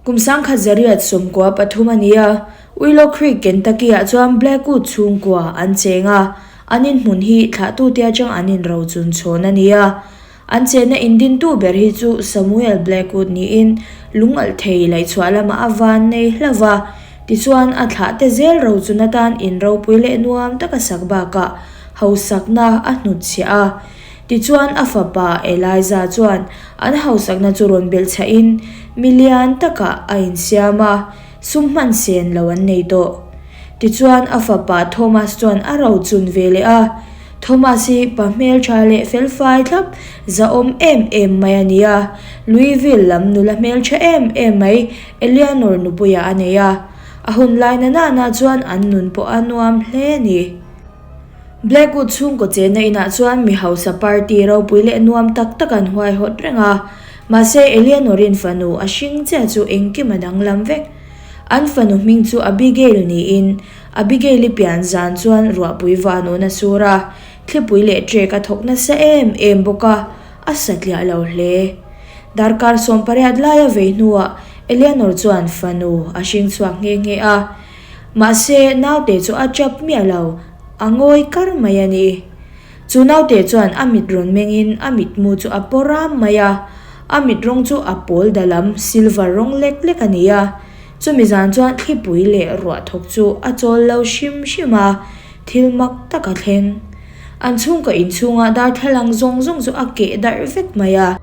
Kum 1993 a ni a, Willow Creek, Kentucky-ah chuan Blackwood chhungkua an cheng a, an inhmun hi thlahtute atang an inrochun chhawn a ni a. An chenna indintu ber hi chu Samuel Blackwood niin lungalh thei laihchhuah lamah a van nei hlauh va, tichuan a thlahte zel rochun atan in ropui leh nuam taka sak bakah hausakna a hnutchhiah a. Tichuan a fapa Eliza chuan an hausakna chu rawn belhchhahin mi lian takah a insiam a, sum hman sen lo an nei tawh. Tichuan a fapa Thomas chuan a rochun ve leh a, Thomas hi pa hmeltha leh felfai thlap zahawm em em mai a ni a, Louisville lam nula hmeltha em em mai Eleanor nupuiah a nei a, a hun lai na nana chuan an nun pawh a nuam hle a ni. Blackwood chhungkaw chenna inah chuan mi hausa party ropui leh nuam tak tak an huaihawt reng a, mahse Eleanor-in fanu a hring chiah chu engkim a danglam vek. An fanu hming chu Abigail niin Abigail-i pian zan chuan ruahpui vanun a sur a, thlipui leh trek a thawk nasa em em bawk a, a satliah lo hle. Darkar 18 laia vei hnuah Eleanor chuan fanu a hring chhuak nghe nghe a. Mahse, naute chu a chap miah lo, a ngawi kar mai a ni. Chu naute chuan a mit rawn mengin a mitmu chu a paw ram mai a, a mit rawng chu a pawl da lam silver rawng lek lek a ni a. Chumi zan chuan thlipui leh ruah thawk chu a chawl lo hrim hrim a, thil mak tak a thleng. An chhungkaw inchhunga darthlalang zawng zawng chu a keh darh vek mai a.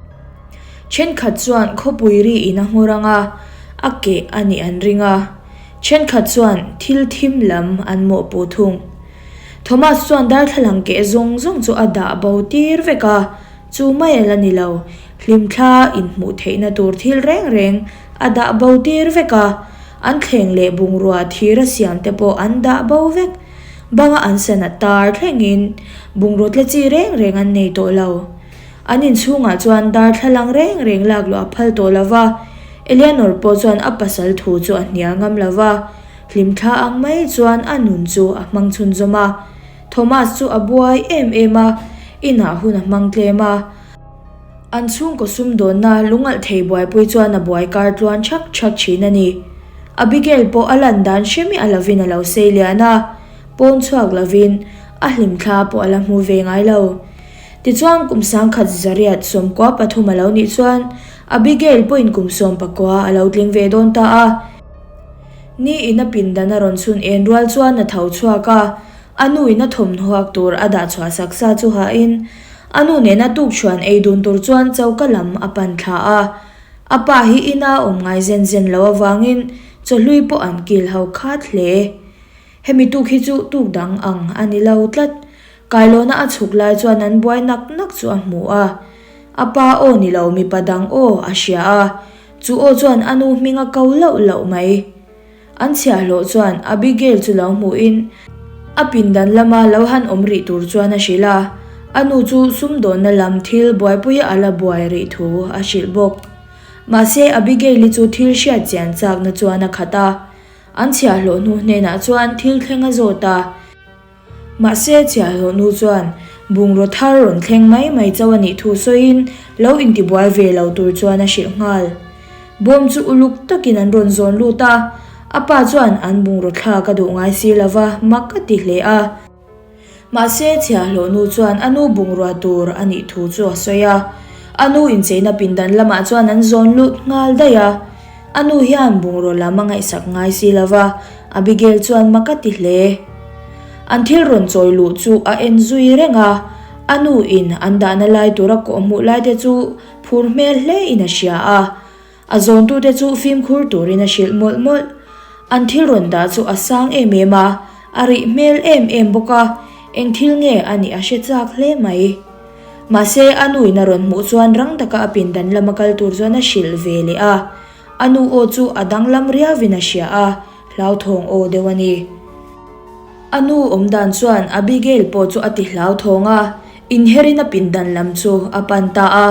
Thenkhat chuan khawpui ri in a nghawr ang a, a keh a nih an ring a. Thenkhat chuan thil thim lam an mawhpuh thung. Thomas chuan darthlalang keh zawng zawng chu a dah bo tir vek a, Chu mai a la ni lo, hlimthla inhmuh theihna tur thil reng reng a dah bo tir vek a, an thleng leh bungrua thir a siam te pawh an dah bo vek. Banga an sana tar thlengin bungraw tle chi reng reng an nei tawh lo. An inchhungah chuan darthlalang reng reng lak luah a phal tawh lo va, Eleanor pawh chuan a pasal thu chu a hnial ngam lo va, hlimthla ang mai chuan a nun chu a hmang chhunzawm a. Thomas chu a buai em em a, inah hun a hmang tlem a. An chhungkaw sumdawnna lungalh thei buaipui chuan a buai kar tluan thak thak thin a ni. Abigail pawh a lan dan hre miah lovin a lo sei lian a, pawn chhuak lovin a hlimthla pawh a la hmu ve ngai lo. Tichuan kum 1993 a lo nih chuan Abigail pawhin kum 19 a lo tling ve dawn ta a. Ni in a pindan a rawn chhun en rual chuan a tho chhuak a, a nu in a thawmhnuak tur a dah chhuah sak sa chu hahin a nu nena tukchhuan ei dun tur chuan choka lam a pan thla a. A pa hi ina awm ngai zen zen lo avangin chawhlui pawh an kil ho khat hle. Hemi tuk hi chu tuk dang ang a ni lo tlat. Kailawna a chhuk lai chuan an buai nak nak chu a hmu a. A pa aw ni lo mipa dang aw a hria a. Chu aw chuan a nu hming a ko loh loh mai. An chhiahhlawh chuan Abigail chu lo hmuhin a pindan lama lo han awm rih tur chuan a hrilh a, a nu chu sumdawnna lam thil buaipuia a la buai rih thu a hrilh bawk. Mahse Abigail-i chu thil hriat chian chakna chuan a khat a, an chhiahhlawh hnu hnenah chuan thil thleng a zawt a. Mahse, chhiahhlawhnu chuan bungraw thar rawn thleng mai mai chauh a nih thu sawiin lo intibuai ve lo tur chuan a hrilh nghal. Bawm chu uluk takin an rawn zawn lut a, a pa chuan an bungraw thlak a duh ngai si lova mak a ti hle a. Mahse, chhiahhlawhnu chuan a nu bungrua tur a nih thu chu a sawi a, a nu incheina pindan lamah chuan an zawn lut nghal daih a. A nu hian bungraw lam a ngaihsak ngai si lova, Abigail chuan mak a ti hle. An thil rawn chawi luh chu a en zui reng a, a nu in an dahna lai tura kawhhmuh lai te chu phur hmel hle in a hria a. A zawntute chu fimkhur turin a hrilh mawlh mawlh. An thil rawn dah chu a sang em em a, a rih hmel em em bawk a, eng thil nge a nih a hre chak hle mai. Mahse, a nu in a rawn hmuh chuan rang taka a pindan lama kal tur chuan a hrilh ve leh a. A nu aw chu a danglam riauvin a hria a, hlauthawng aw deuh a ni. A nu awm dan chuan Abigail pawh chu a ti hlauthawng a, inherin a pindan lam chu a pan ta a.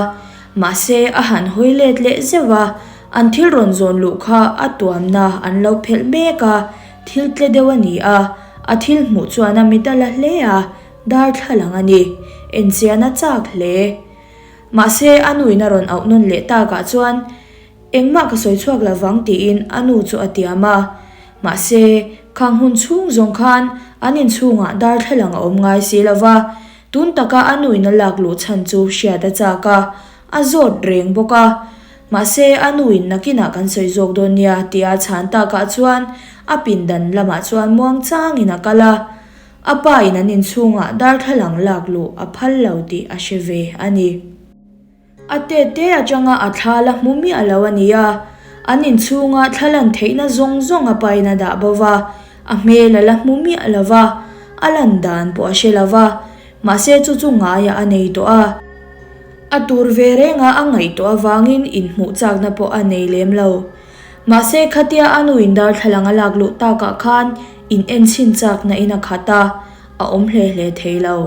Mahse, a han hawi let leh zeuh a, an thil rawn zawn luh kha a tuamna an lo phelh mek a, thil tle deuh a ni a, a thil hmuh chuan a mit a la hle a, darthlalang a ni. Enchian a chak hle. Mahse, a nuin a rawn auh nawn leh takah chuan. Engmah ka sawi chhuak lo vang tiin a nu chu a tiam a. Mahse, khang hun chhung zawng khan an inchhungah darthlalang a awm ngai si lo va, tun taka a nuin a lak luh chhan chu hriat a chak a, a zawt reng bawk a. Mahse, a nuin nakinah kan sawi zawk dawn nia tia chhan takah chuan a pindan lamah chuan muangchangin a kal a. A pa in an inchhungah darthlalang lak luh a phal lo tih a hre ve a ni. A tete atanga a thla la hmu miah lo a ni a, an inchhunga thla lan theihna zawng zawng a pa in a dah bo va, a hmel a la hmu miah lo va, a lan dan pawh a hre lo va, mahse chu chu ngaiah a nei tawh a. A tur ve renga a ngaihtuah avangin inhmuh chakna pawh a nei lem lo. Mahse khatia a nuin darthlalang a lak luh takah khan in enchhin chakna in a khat a, a awm hle hle thei lo.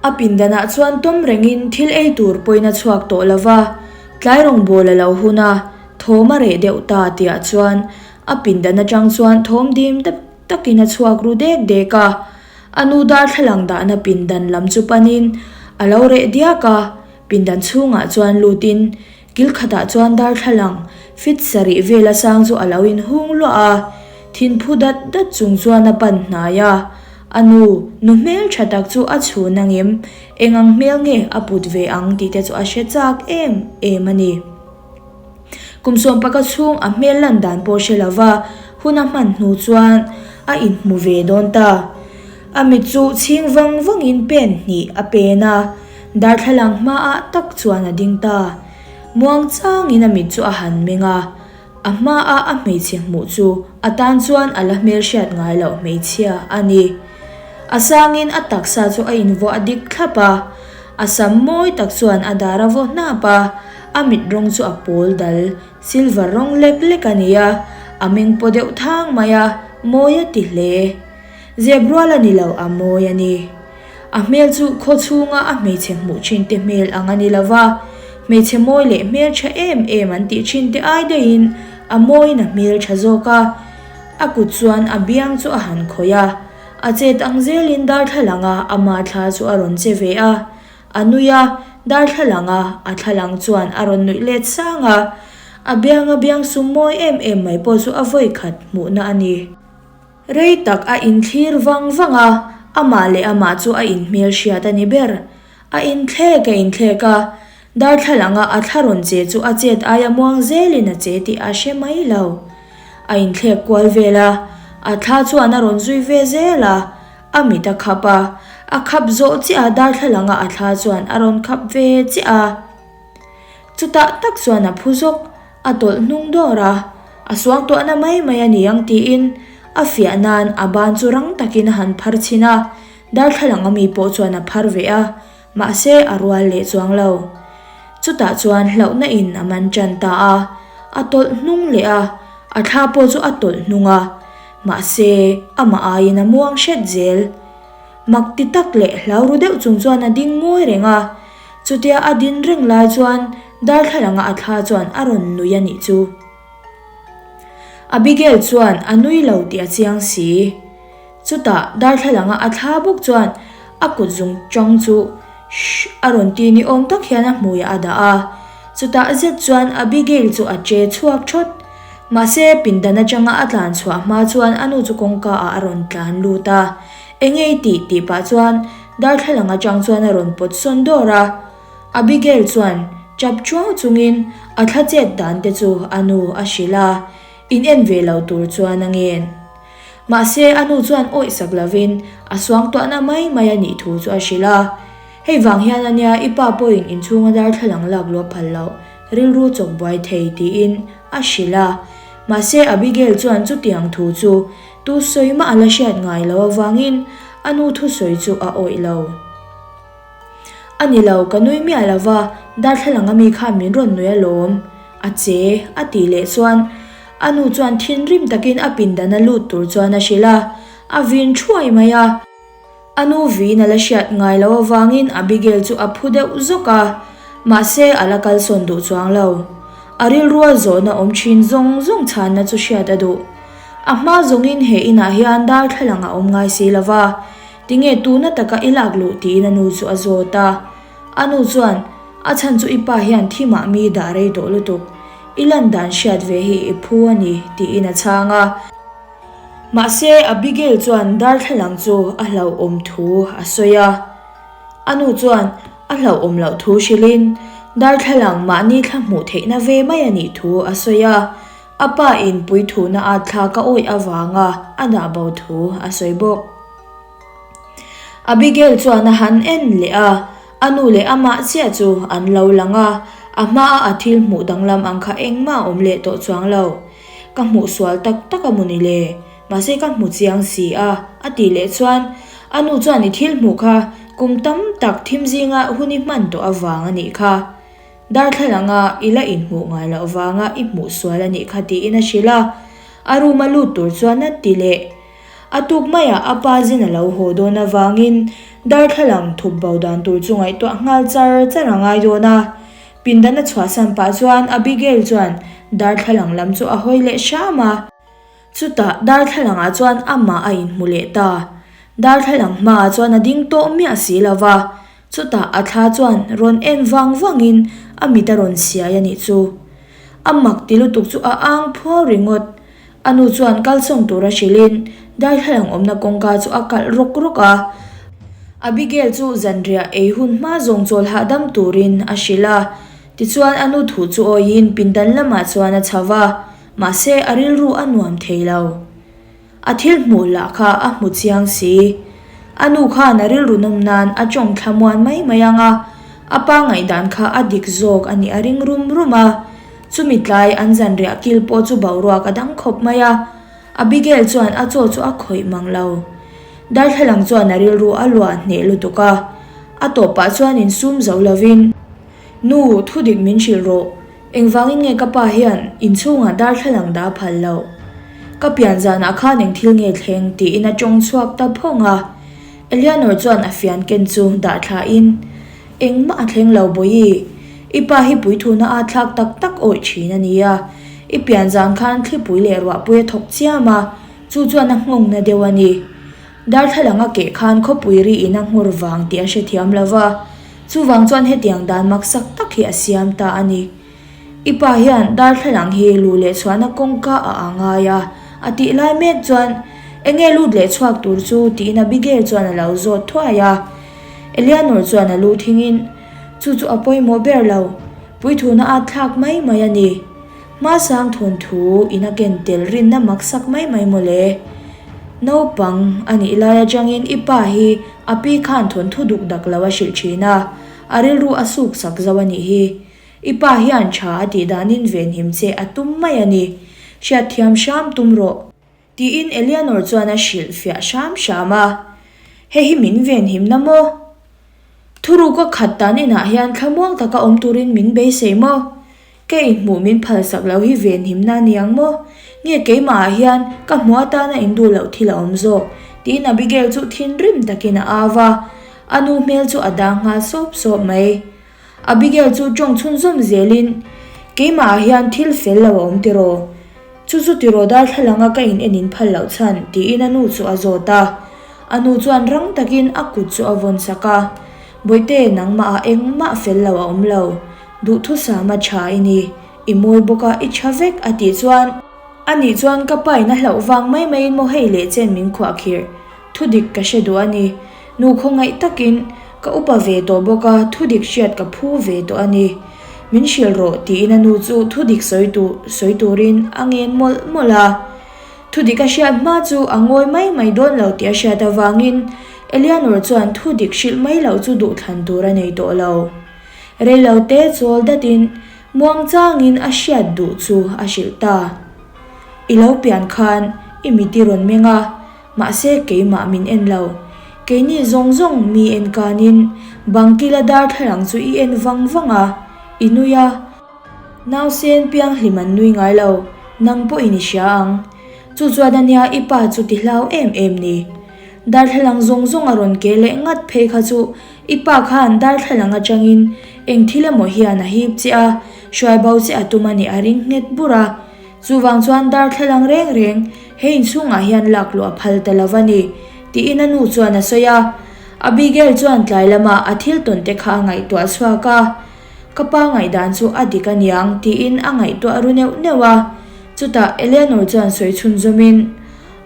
A pindanah chuan tawm rengin thil ei tur pawhin a chhuak tawh lo va, tlai rawngbâwl a lo hun a, thawm a reh deuh ta tihah chuan a pindan atang chuan thawm dim takin a chhuak ru dek dek a. A nu darthlalang dahna pindan lam chu panin a lo reh diak a, pindan chhungah chuan lutin Kil khatah chuan darthlalang fit sarih vela sang chu a lo inhung luah a, thinphu dat dat chung chuan a pan hnai a. A nu, nu hmel tha tak chu a chhun angem, eng ang hmel nge a put ve ang tih te chu a hre chak em em a ni. Kum sawmpaka chhung a hmel lan dan pawh hre lova hun a hman hnu chuan a inhmu ve dawn ta. A mit chu chhing vang vangin pen hnih a pen a. Darthlalang hmaah tak chuan a ding ta. Muang changin a mit chu a han meng a, a hmaah a hmeichhe hmuh chu a tan chuan a la hmelhriat ngai loh hmeichhia a ni. A sangin a taksa chu a invuah dik thlap a, a sam mawi tak chuan a dar a vaw hnap a, a mit rawng chu a pawl dal, silver rawng lek lek a ni a, a meng paw deuh thang mai a, mawi a ti hle. Zep rual a ni lo, a mawi a ni. A hmel chu khaw chhunga a hmeichhe hmuh thin te hmel ang a ni lo va, hmeichhe mawi leh hmeltha em em an tih thin te ai daihin a mawiin a hmeltha zawk a. A kut chuan a biang chu a han khawih a, a chet ang zelin darthlalanga ama thla chu a rawn che ve a. A nui a, darthlalanga a thlalang chuan a rawn nuih let sang a. A bianga biang sum mawi em em mai pawh chu a vawikhat hmuhna a ni. Rei tak a inthlir vang vang a, amah leh amah chu a inhmel hriat a ni ber. A inthlek a inthlek a, darthlalanga a thla rawn che chu a chet aia muang zelin a che tih a hre mai lo. A inthlek kual vel a, a thla chuan a rawn zui ve zel a, a mit a khap a, a khap zawh chiah a darthlalanga a thla chuan a rawn khap ve chiah a. Chutah tak chuan a phu zawk, a tawlh hnung dawr a, a suangtuahna mai mai a ni ang tiin a fiah nan a ban chu rang takin a han phar chhin a, darthlalang ami pawh chuan a phar ve a, mahse a rual leh chuang lo. Chutah chuan hlauhna in a man tan ta a, a tawlh hnung leh a, a thla pawh chu a tawlh hnung a, mahse amah aiin a muang hret zel. Mak ti tak leh hlau ru deuh chung chuan a ding ngawi reng a, Chutia a din reng lai chuan darthlalanga a thla chuan a rawn nui a nih chu. Abigail chuan a nui lo tih a chiang si. Chutah darthlalanga a thla bawk chuan a kut zung chang chu shh a rawn ti ni awm tak hian a hmuiah a dah a. Chutah zet chuan Abigail chu a che chhuak thawt. Mahse pindan atanga a tlan chhuah hma chuan a nu chu kawngka ah a rawn tlan lut a. Enge i tih tih pah chuan Darthlalang atang chuan a rawn pawt sawn dawr a, Abigail chuan chap chuau chungin a thla chet dan te chu a nu a hrilh a, in en ve lo tur chuan a ngen. Mahse a nu chuan awih sak lovin a suangtuahna mai mai a nih thu chu a hrilh a, Hei vang hian a nia i pa pawhin inchhunga darthlalang lak luah phal loh rilru chawk buai thei tiin a hrilh a, mahse Abigail chuan chutiang thu chu Tu sawi mah a la hriat ngai lo avangin a nu thusawi chu a awih lo. A ni lo, ka nui miah lo va, darthlalang ami khan min rawn nui alawm, a che, a tih leh chuan a nu chuan thinrim takin a pindan a lut tur chuan a hrilh a, a vin thuai mai a. A nu vin a la hriat ngai loh avangin Abigail chu a phu deuh zawk a, mahse a la kalsawn duh chuang lo. A rilrua zawhna awm thin zawng zawng chhanna chu hriat a duh. A hma zawngin he inah hian darthlalang a awm ngai si lo va, tinge tuna taka i lak luh tiin a nu chu a zawt a. A nu chuan, A chhan chu i pa hian thimah mi dah rei tawh lutuk. I lan dan hriat ve hi i phu a ni, tiin a chhang a. Mahse, Abigail chuan darthlalang chu a hlauhawm thu a sawi a. A nu chuan a hlauhawm loh thu hrilhin darthlalang mahni thla hmuh theihna ve mai a nih thu a sawi a. A pa in puithuna a thla ka awih avanga a dah bo thu a sawi bawk. Abigail chuan a han en leh a, a nu leh amah chiah chu an lo lang a, a hmaa a thil hmuh danglam ang kha engmah a awm leh tawh chuang lo. Ka hmuh sual tak tak a mawni le, mahse ka hmu chiang si a, a tih leh chuan a nu chuan i thil hmuh kha kum tam tak thim zinga hun i hman tawh avang a nih kha. Darthlalanga i la inhmuh ngai loh vanga i hmuh sual a nih kha tiin a hrilh a, a room a lut tur chuan a ti leh. A tuk maiah a pa zin a lo haw dawn avangin darthlalang thup bo dan tur chu ngaihtuah nghal char char a ngai dawn a. Pindan a chhuahsan pah chuan Abigail chuan darthlalang lam chu a hawi leh hram a. Chutah darthlalangah chuan amah a inhmu leh ta. Darthlalang hmaah chuan a ding tawh miah si lo va, chutah a thla chuan rawn en vang vangin a mit a rawn siai a nih chu. A mak ti lutuk chu a ang phuau ringawt. A nu chuan kalsawn tura hrilhin darthlalang awmna kawngka chu a kalh rawk rawk a. Abigail chu zanriah ei hun hma zawng chawl hahdam turin a hrilh a. Tichuan a nu thu chu awiin pindan lamah chuan a chho va. Mahse a rilru a nuam thei lo. A thil hmuh lah kha a hmu chiang si. A nu khan a rilru nawm nan a tawng thlamuan mai mai ang a, a pa ngaihdan kha a dik zawk a nih a ring rum rum a. Chumi tlai an zanriah kil pawh chu boruak a dang khawp mai a, Abigail chuan a chaw chu a khawih mang lo. Darthlalang chuan a rilru a luah hneh lutuk a, a tawpah chuan insum zo lovin, Nu, thudik min hrilh rawh. Engvangin nge ka pa hian inchhungah darthlalang dah a phal loh? Ka pian zanah khan eng thil nge thleng? tiin a tawng chhuak ta phawng a. Eleanor chuan a fian ken chu dah thlahin, Engmah a thleng lo Bawihi, i pa hi puithuna a thlak tak tak awih thin a nia. I pian zan khan thlipui leh ruahpui a thawk chiam a, chu chuan a nghawngna deuh a ni. Darthlalang a keh khan khawpui ri in a nghur vang tih a hrethiam lo va, chuvang chuan hetiang dan maksak tak hi a siam ta a ni. I pa hian darthlalang hi luh leh chhuahna kawngka a a ngai a, a tih lai mek chuan enge lut leh chhuak tur chu tiin Abigail chuan a lo zawt thuai a. Eleanor chuan a lu thingin, Chu chu a pawimawh ber lo, puithuna at thlak mai mai a ni. Hmasang thawnthu in a ken tel rinna maksak mai mai mawle. Naupang a nih lai atangin i pa hi a pi khan thawnthu duk dak lo a hrilh thin a, a rilru a suk sak zo a nih hi. I pa hian tha a tih danin venhim che a tum mai a ni. Hriatthiam hram tum rawh. Tiin Eleanor chuan a hrilh fiah hram hram a. Hei hi min venhimna maw? Thuruk a khat dan inah hian thlamuang taka awm turin min beisei maw? Ka inhmuh min phalsak lo hi venhimna a ni ang maw? Nge keimahah hian ka hmuh atana induh loh thil a awm zawk? Tiin Abigail chu thinrim takin a au a, a nu hmel chu a dang nghal sawp sawp mai. Abigail chu tawng chhunzawm zelin, Keimahah hian thil fel lo a awm tiraw? Chu chu tiraw darthlalanga ka in en in phal loh chhan? tiin a nu chu a zawt a. A nu chuan rang takin a kut chu a vawn sak a, Bawihte, nangmahah engmah fel lo a awm lo. Duhthusama tha i ni. I mawi bawk a, i tha vek, a tih chuan. A nih chuan ka pain a hlauh vang mai maiin maw hei leh chen min khuah khirh. Thudik ka hre duh a ni. Nu khawngaih takin ka upa ve tawh bawk a, thudik hriat ka phu ve tawh a ni. Min hrilh rawh tiin a nu chu thudik sawi tu sawi turin a ngen mawlh mawlh a. Thudik a hriat hma chu a ngawi mai mai dawn lo tih a hriat avangin Eleanor chuan thudik hrilh mai loh chu duhthlan tur a nei tawh lo. Reilo te chawl datin muangchangin a hriat duh chu a hrilh ta. I lo pian khan i mit i rawn meng a. Mahse keimah min en lo. Keini zawng zawng mi en kanin bangkila darthlalang chu i en vang vang a, i nui a. Nausen pianghlim an nui ngai lo, nang pawhin i hria ang. Chu chuan ania i pa chu ti hlau em em ni. Darthlalang zawng zawng a rawn ke leh ngat phei kha chu i pa khan darthlalang atangin eng thil emaw hian a hip che a, hruai bo che a tum a nih a ring nghet bur a. Chuvang chuan darthlalang reng reng he inchhungah hian lak luh a phal ta lo va ni, tiin a nu chuan a sawi a. Abigail chuan tlai lama a thil tawn te kha a ngaihtuah chhuak a. Ka pa ngaihdan chu a dik aniang tiin a ngaihtuah ru neuh neuh a. Chutah Eleanor chuan sawi chhunzawmin,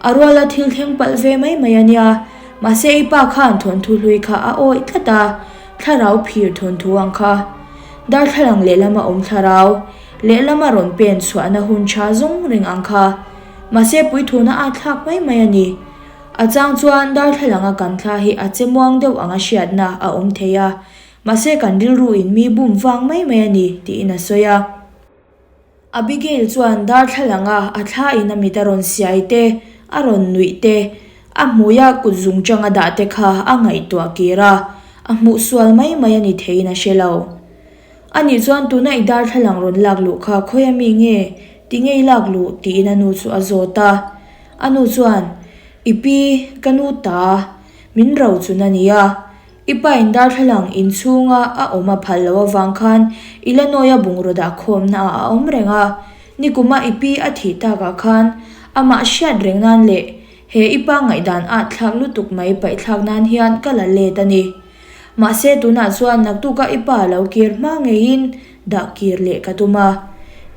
A ruala thil thleng palh ve mai mai a nia, mahse i pa khan thawnthu hlui kha a awih tlat a, thlarau phir thawnthu ang kha. Darthlalang lehlama awm thlarau, lehlama rawn pen chhuahna hun tha zawng reng ang kha. Mahse puithuna a thlak mai mai a ni. A chang chuan darthlalanga kan thla hi a che muang deuh anga hriatna a awm thei a, mahse kan rilru in mi bum vang mai mai a ni, tiin a sawi a. Abigail chuan darthlalanga a thla in a mit a rawn siai te, a rawn nuih te, a hmuia kut zungchang a dah te kha a ngaihtuah kir a, a hmuh sual mai mai a ni theiin a hre lo. Anih chuan tuna i darthlalang rawn lak luh kha khawi a mi nge? Ti nge i lak luh? tiin a nu chu a zawt a. A nu chuan, I pi, ka nu ta, min ro chun a nia. I pa in darthlalang inchhunga a awm a phal loh avang khan i la nawia bungraw dah khawmna ah a awm reng a. Nikuma i pi a thih takah khan amah hriat reng nan leh he i pa ngaihdan at thlak lutuk mai paihthlak nan hian ka la let a ni. Mahse tunah chuan naktuka i pa lo kir hma ngeiin dah kir leh ka tum a.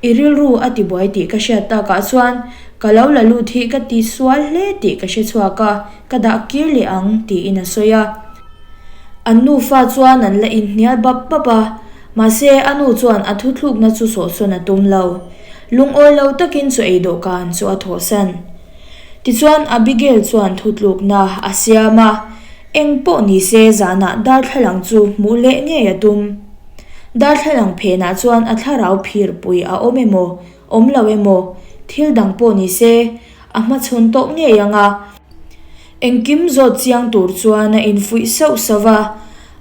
I rilru a tibuai tih ka hriat takah chuan ka lo la lut hi ka ti sual hle tih ka hre chhuak a, ka dah kir leh ang tiin a sawi a. An nufa chuan an la inhnial bap bap a, mahse a nu chuan a thuthlukna chu sawhsawn a tum lo. Lungawi lo takin chaw ei dawhkan chu a thawhsan. Tichuan Abigail chuan thutlukna a siam a. Eng pawh ni se zanah darthlalang chu hmuh leh ngei a tum. Darthlalang phenah chuan a thlarau phirpui a awm emaw, awm lo emaw, thil dang pawh ni se, a hmachhawn tawh ngei ang a. Engkim zawt chiang tur chuan a infuih sauh sauh a.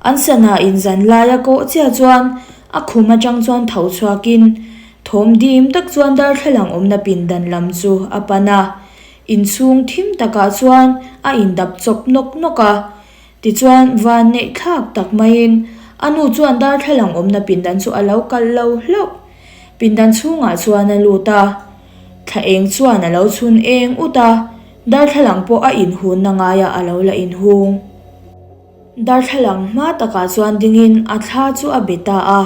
An sana inzan laia kawh chiah chuan a khum atang chuan tho chhuakin thawm dim tak chuan darthlalang awmna pindan lam chu a pan a. Inchhung thim takah chuan a indap chawp nawk nawk a, tichuan van neih thlak tak maiin a nu chuan darthlalang awmna pindan chu a lo kalh lo hlauh. Pindan chhungah chuan a lut a, thla eng chuan a lo chhun eng ut a, darthlalang pawh a inhunna ngaiah a lo la inhung. Darthlalang hma takah chuan dingin a thla chu a be ta a,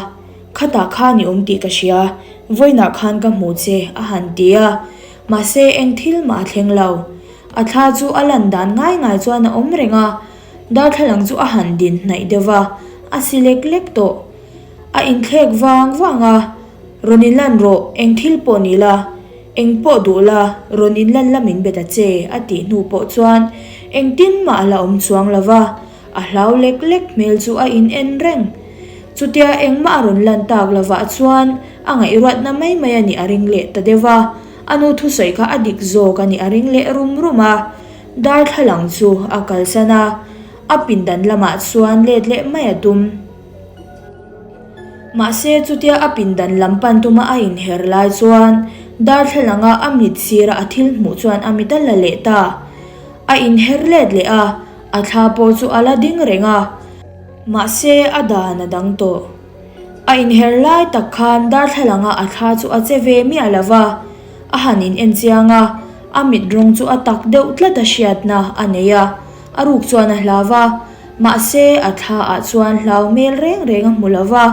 Khatah khan i awm tih ka hria, vawiinah khan ka hmu che, a han ti a. Mahse, eng thil mah a thleng lo. A thla chu a lan dan ngai ngai chuan a awm reng a, darthlalang chu a han din hnaih deuh va, a si lek lek tawh. A inthlek vang vang a, Rawn inlan rawh, eng thil pawh ni la, Eng pawh duh la, rawn inlan la min be ta che, a tih hnu pawh chuan engtin mah a la awm chuang lo va, a hlau lek lek hmel chu a in en reng. Chutia engmah a rawn lan tak lovah chuan a ngaihruatna mai mai a nih a ring leh ta deuh va, a nu thusawi kha a dik zawk a nih a ring leh rum rum a, darthlalang chu a kalsan a, a pindan lamah chuan let leh mai a tum. Mahse chutia a pindan lam pan tuma a inher lai chuan darthlalanga a mit sira a thil hmuh chuan a mit a la leh ta. A inher let leh a, a thla pawh chu a la ding reng a. Mahse a dan a dang tawh. A inher lai tak khan darthlalanga a thla chu a che ve miah lo va, a han in en chiang a, a mit rawng chu a tak deuh tlat a hriatna a nei a, a ruk chuan a hlau va. Mahse, a thla ah chuan hlau hmel reng reng a hmu lo va,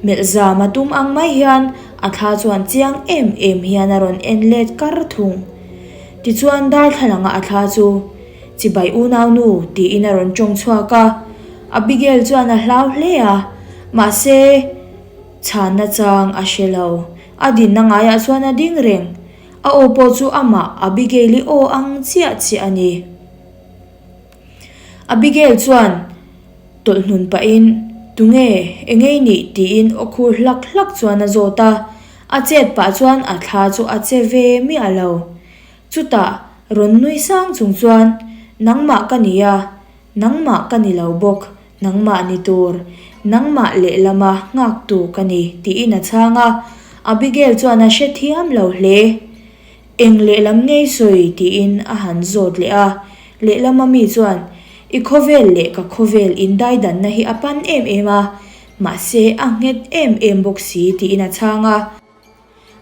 melh zam a tum ang mai hian a thla chuan chiang em em hian a rawn en let kar thung. Tichuan darthlalanga a thla chu, Chibai unaunu tiin a rawn tawng chhuak a. Abigail chuan a hlau hle a, mahse, chhanna chang a hre lo. A dinna ngaiah chuan a ding reng. A aw pawh chu amah Abigail-i aw ang chiah chiah a ni. Abigail chuan tawlh hnun pahin, Tunge, eng ei nih? tiin aw khur hlak hlak chuan a zawt a. A chet pah chuan a thla chu a che ve miah lo. Chutah rawn nui sang chung chuan, Nangmah ka ni a, nangmah ka ni lo bawk, nangmah ni tur, nangmah lehlama nghaktu ka ni, tiin a chhang a. Abigail chuan a hrethiam lo hle. Eng lehlam ngei sawi? tiin a han zawt leh a. Lehlama mi chuan, I khawvel leh ka khawvel indaidanna hi a pan em em a, mahse a nghet em em bawk si tiin a chhang a.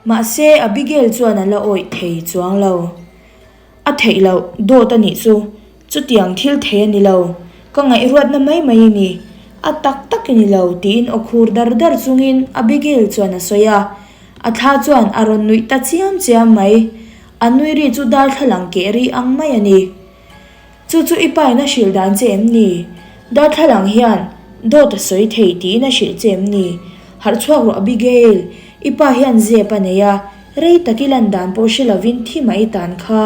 Mahse Abigail chuan a la awih thei chuang lo. A theih loh, dawt a nih chu. Chutiang thil thei a ni lo. Ka ngaihruatna mai mai i ni. A tak tak i ni lo, tiin aw khur dar dar chungin Abigail chuan a sawi a. A thla chuan a rawn nuih ta chiam chiam mai. A nui ri chu darthlalang keh ri ang mai a ni. Chu chu i pain a hrilh dan che em ni? Darthlalang hian dawt a sawi thei tiin a hrilh che em ni? Harh chhuak rawh Abigail, i pa hian zep a nei a, rei tak i lan dan pawh hre lovin thi mah i tan kha,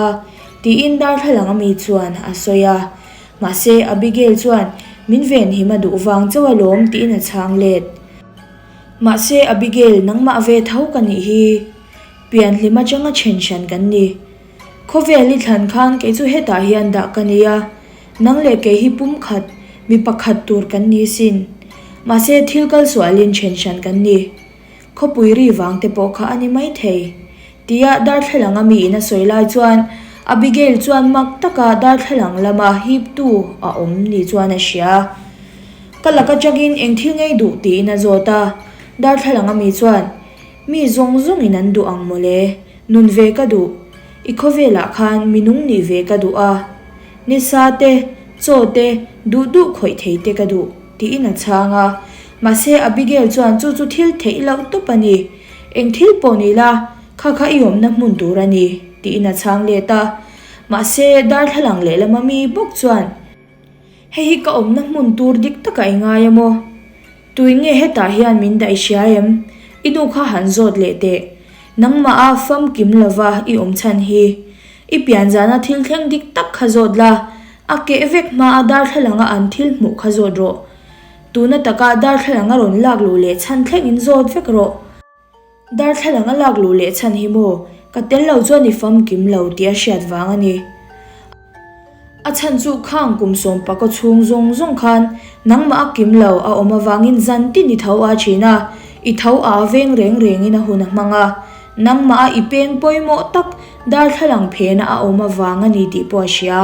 tiin darthlalang ami chuan a sawi a. Mahse, Abigail chuan min venhim a duh vang chauh alawm tiin a chhang let. Mahse, Abigail, nangmah ve tho ka nih hi. Pianhlim atanga then hran kan ni. Khawvel i thlan khan kei chu hetah hian dah ka nei a, nang leh kei hi pumkhat, mi pakhat tur kan ni sin. Mahse thil kal sualin then hran kan ni. Khawpui ri vang te pawh kha a ni maithei. Tia darthlalang a miin a sawi lai chuan Abigail chuan mak taka darthlalang lama hiptu a awm ni chuan a hria. Ka lak atangin eng thil ngei duh tiin a zawt a, darthlalang a mi chuan mi zawng zawngin an duh ang mawle. Nun ve ka duh. I khawvelah khan mi nung nih ve ka duh a. Nisa te, chaw te, duh duh khawih thei te ka duh, tiin a chhang a. Mahse Abigail chuan chu chu thil theih loh tawp a ni. Eng thil pawh ni la, kha kha i awmna hmun tur a ni, tiin a chhang let a. Mahse darthlalang lehlama mi bawk chuan, Hei hi ka awmna hmun tur dik takah i ngai a maw? Tui nge hetah hian min daih hria em? I nu kha han zawt leh teh. Nangmah a famkim lova i awm chhan hi. I pian zana thil thleng dik tak kha zawt la, a keh vek hma a darthlalanga an thil hmuh kha zawt rawh. Tuna taka darthlalang a rawn lak luh leh chhan thleng in zawt vek rawh. Darthlalang a lak luh leh chhan hi maw, ka tel lo chuan i famkim lo tih a hriat vang a ni. A chhan chu khang kum sawmpakaw chhung zawng zawng khan nangmah a kim lo a awm avangin zan tin i tho a thin a, i tho a veng reng rengin a hun a hmang a, nangmah a i peng pawimawh tak darthlalang phena a awm avang a ni tih pawh a hria.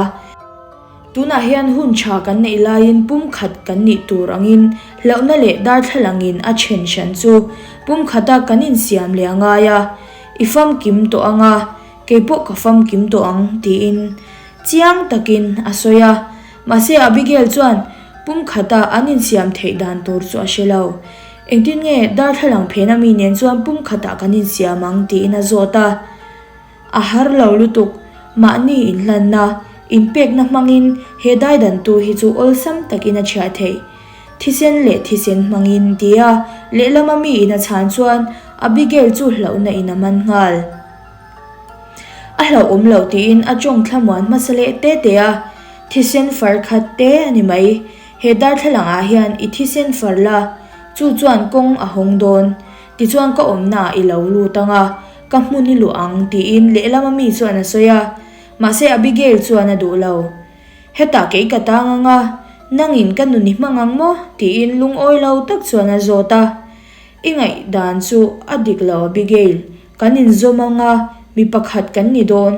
Tunah hian hun tha kan neih laiin pumkhat kan nih tur angin hlauhna leh darthlalangin a then hran chu pumkhata kan insiam leh a ngai a, i famkim tawh ang a, kei pawh ka famkim tawh ang tiin chiang takin a sawi a. Mahse Abigail chuan pumkhata an insiam theih dan tur chu a hre lo. Engtin nge darthlalang phena mi nen chuan pumkhatah kan insiam ang tiin a zawt a. A har lo lutuk, mahni inhlanna, inpekna hmangin he daidantu hi chu awlsam takin a chhiah theih. Thisen leh thisen hmangin tia lehlama miin a chhan chuan Abigail chu hlauhna in a man nghal. A hlauhawm loh tiin a tawng thlamuan hmasa leh te te a, thisen far khat te a ni mai. He darthlalang ah hian i thisen far la, chu chuan kawng a hawng dawn. Tichuan ka awmna ah i lo lut ang a, Ka hmun i luh ang, tiin lehlama mi chuan a sawi a. Mahse Abigail chuan a duh lo. Hetah kei ka tang ang a, nangin ka nun i hmang ang maw? tiin lungawi lo tak chuan a zawt a. I ngaihdan chu a dik lo Abigail, kan inzawm ang a, mi pakhat kan ni dawn.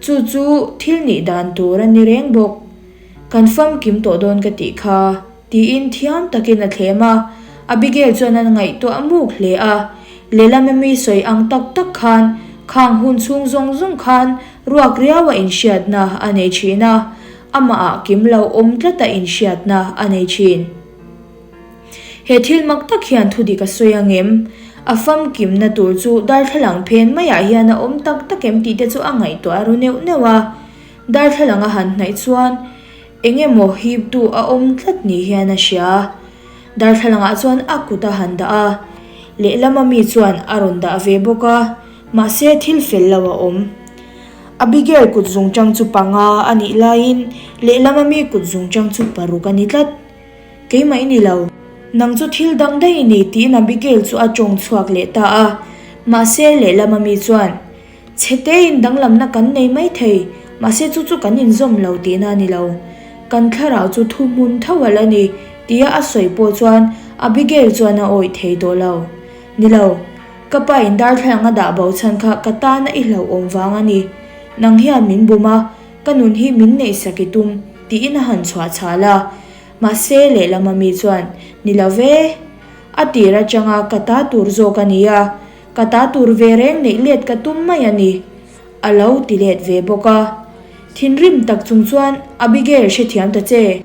Chu chu thil nih dan tur a ni reng bawk. Kan famkim tawh dawn ka tih kha. Tiin thiam takin a thlem a, Abigail chuan a ngaihtuah muk hle a. Lehlam ami sawi ang tak tak khan khang hun chhung zawng zawng khan ruak riau a inhriatna a nei thin a, amah ah kim lo awm tlat a inhriatna a nei thin. He thil mak tak hian thudik a sawi ang em? A famkimna tur chu darthlalang phen maiah hian a awm tak tak em tih te chu a ngaihtuah ru neuh neuh a. Darthlalang a han hnaih chuan Eng emaw hiptu a awm tlat ni hian a hria. Darthlalangah chuan a kut a han dah a, lehlama mi chuan a rawn dah ve bawk a, mahse thil fel lo a awm. Abigail kut zungchang chu panga a nih laiin lehlama mi kut zungchang chu paruk a ni tlat. Keimah i ni lo. Nang chu thil dang daih i ni tiin Abigail chu a tawng chhuak leh ta a, mahse lehlama mi chuan Chhe tein danglamna kan nei mai thei, mahse chu chu kan inzawm lo tihna a ni lo. Kan thlarau chu thu hmun tho alh a ni, tia a sawi pawh chuan Abigail chuan a awih thei tawh lo. Ni lo, ka pa in darthlalang a dah bo chhan kha ka tana i hlauhawm vang a ni. Nang hian min bum a, ka nun hi min neihsak i tum, tiin a han chhuah chhal a. Mahse lehlam ami chuan, Ni lo ve, a tir atanga ka ta tur zawk a ni a, Ka ta tur ve reng neih let ka tum mai a ni, a lo ti let ve bawk a. Thinrim tak chung chuan Abigail hrethiam ta che.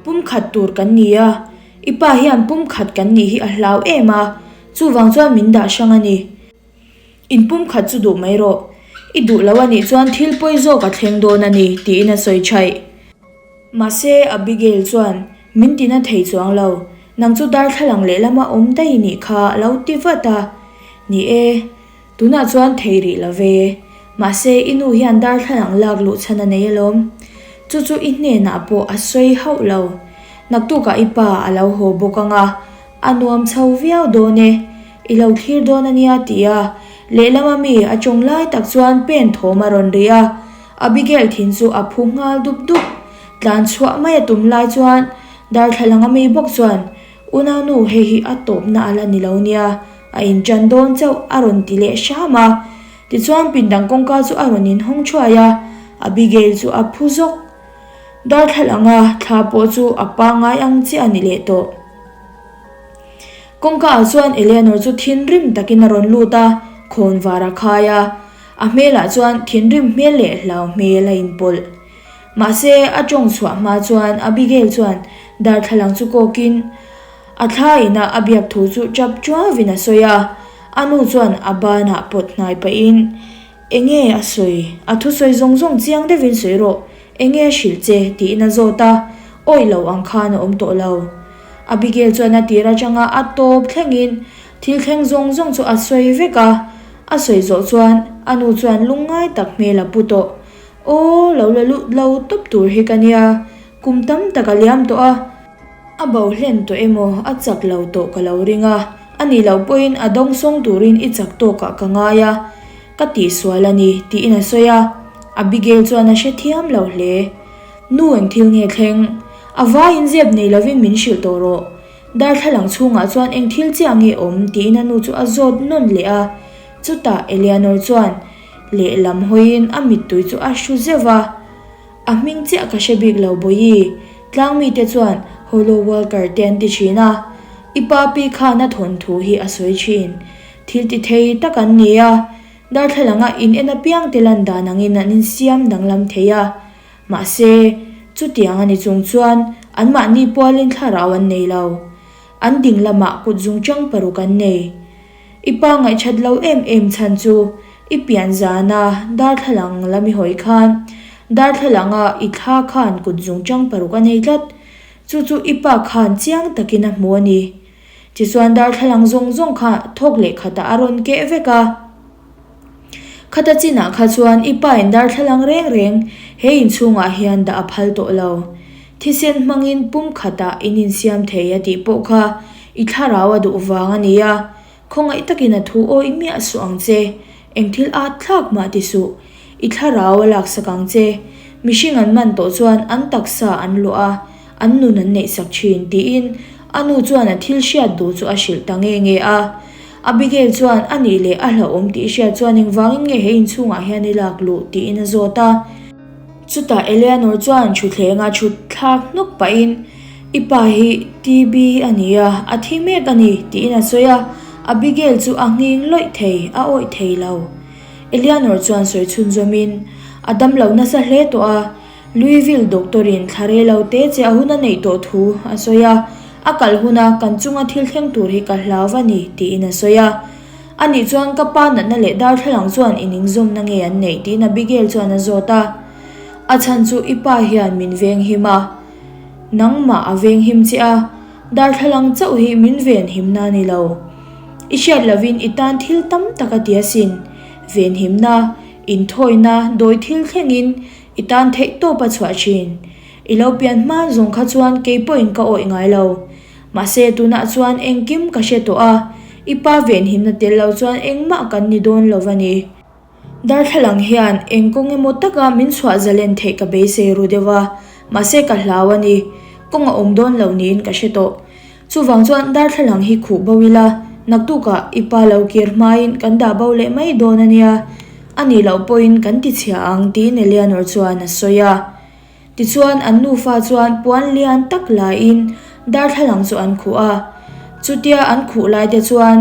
Pumkhat tur kan ni a, I pa hian pumkhat kan nih hi a hlau em a, chuvang chuan min dah hrang a ni. In pumkhat chu duh mai rawh. I duh lo a nih chuan thil pawi zawk a thleng dawn a ni, tiin a sawi thaih. Mahse, Abigail chuan, Min tina thei chuang lo, nang chu darthlalang lehlama awm daih nih kha a lo ti vat a. Ni e, tunah chuan thei rih lo ve. Mahse, i nu hian darthlalang lak luh chhan a nei alawm. Chu chu i hnenah pawh a sawi hauh lo. Naktukah i pa a lo haw bawk ang a, a nuam chho viau dawn e. I lo thlir dawn a nia ti a, lehlama mi a tawng lai tak chuan pen thawm a rawn ri a. Abigail thin chu a phu nghal dup dup. Tlan chhuah mai a tum lai chuan darthlalang a mi bawk chuan, Unaunu hei hi a tawpna a la ni lo nia, a inṭan dawn chauh a rawn ti leh hram a. Tichuan pindang kawngka chu a rawn inhawng thuai a, Abigail chu a phu zawk. Darthlalang a thla pawh chu a pangngai ang chiah a ni leh tawh. Kawngka ah chuan Eleanor chu thinrim takin a rawn lut a, khawnvar a khai a. A hmelah chuan thinrim hmel leh hlau hmel a inpawlh. Mahse, a tawng chhuah hma chuan Abigail chuan darthlalang chu kawkin a thla ina a biak thu chu tap tuavin a sawi a. A nu chuan a banah pawt hnai pahin, Enge a sawi? A thusawi zawng zawng chiang deuhin sawi rawh. Enge a hrilh che? tiin a zawt a. Awih lo ang khan a awm tawh lo. Abigail chuan a tir atanga a tawp thlengin thil thleng zawng zawng chu a sawi vek a. A sawi zawh chuan a nu chuan lungngai tak hmel a pu tawh. Aw, lo la lut lo tawp tur hi ka nia, kum tam tak a liam tawh a. A bo hlen tawh emaw a chak lo tawh ka lo ring a, a nih loh pawhin a dawngsawng turin i chak tawkah ka ngai a, ka tihsual a ni, tiin a sawi a. Abigail chuan a hrethiam lo hle. Nu eng thil nge thleng? A vaiin zep nei lovin min hrilh tawh rawh. Darthlalang chhungah chuan eng thil chiah nge awm? tiin a nu chu a zawt nawn leh a. Chutah Eleanor chuan lehlam hawiin a mittui chu a hru zeuh a. A hming chiah ka hre bik lo Bawihi, tlangmite chuan Hollow Walker te an ti thin a. I pa pi khan a thawnthu hi a sawi thin. Thil ti thei tak an ni a. Darthlalanga in en apiangte lan dan angin an insiam danglam thei a. Mahse, chutiang a ni chung chuan anmahni pualin thlarau an nei lo. An ding lamah kut zungchang paruk an nei. I pa ngaihchat lo em em chhan chu i pian zana darthlalang lam i hawi khan darthlalanga i thla khan kut zungchang paruk a nei tlat. Chu chu i pa khan chiang takin a hmu a ni. Tichuan darthlalang zawng zawng kha thawk leh khatah a rawn keh vek a. Khata chinah kha chuan i pa in darthlalang reng reng he inchhungah hian dah a phal tawh lo. Thisen hmangin pum khatah in insiam thei a tih pawh kha i thlarau a duh vang a ni a, khawngaih takin a thu awih miah suh ang che, eng thil at thlak mah ti suh, i thlarau a laksak ang che. Mihring an man tawh chuan an taksa an luah a, an nun an neihsak thin, tiin a nu chuan a thil hriat duh chu a hrilh ta nge nge a. Abigail chuan a nih leh a hlauhawm tih hriat chuan engvangin nge he inchhungah hian i lak luh tiin a zawt a. Chutah Eleanor chuan thuthlenga thut thlak hnawk pahin, I pa hi TB a ni a, a thi mek a ni, tiin a sawi a. Abigail chu a nghing lawih thei, a awih thei lo. Eleanor chuan sawi chhunzawmin, A damlo nasa hle tawh a, Louisville doctor-in thla rei lo te che a hun a neih tawh thu a sawi a, a kal huna kan chunga thil thleng tur hi ka hlau va ni, tiin a sawi a. Anih chuan ka pa natna leh darthlalang chuan in ingzawmna nge an neih tiin Abigail chuan a zawt a. A chhan chu i pa hian min venghim a, nangmah a venghim che a, darthlalang chauh hi min venhimna a ni lo. I hriat lovin i tan thil tam tak a ti asin, venhimna, inthawina, dawi thil thlengin I tan theih tawp a chhuah thin. I lo pian hma zawng kha chuan kei pawhin ka awih ngai lo. Mahse tunah chuan engkim ka hre tawh a, i pa venhimna tel lo chuan engmah kan ni dawn lo va ni. Darthlalang hian eng kawng emaw taka min chhuah zalen theih ka beisei ru deuh a, mahse ka hlau a ni. Kawng a awm dawn lo niin ka hre tawh. Chuvang chuan darthlalang hi khuh bo ila, naktukah i pa lo kir hmain kan dah bo leh mai dawn a nia, a nih loh pawhin kan ti chhia ang tiin Eleanor chuan a sawi a. Tichuan an nufa chuan puan lian tak laiin darthlalang chu an khuh a. Chutia an khuh lai te chuan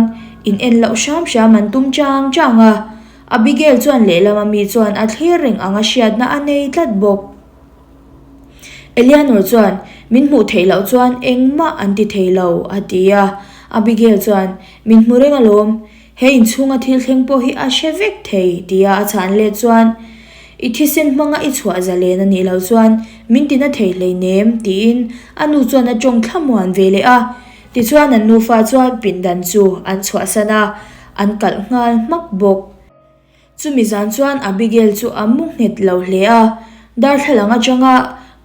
in en loh hram hram an tum chang chang a, Abigail chuan lehlam ami chuan a thlir reng anga hriatna a nei tlat bawk. Eleanor chuan, Min hmuh theih loh chuan engmah an ti thei lo, a ti a. Abigail chuan, Min hmu reng alawm. He inchhunga thil thleng pawh hi a hre vek thei, tia a chhan let chuan, I thisen hmanga i chhuah zalen a nih loh chuan min tina thei hleinem, tiin a nu chuan a tawng thlamuan ve leh a. Tichuan an nufa chuan pindan chu an chhuahsan a, an kalh nghal hmak bawk. Chumi zan chuan Abigail chu a mu nghet lo hle a, darthlalang atanga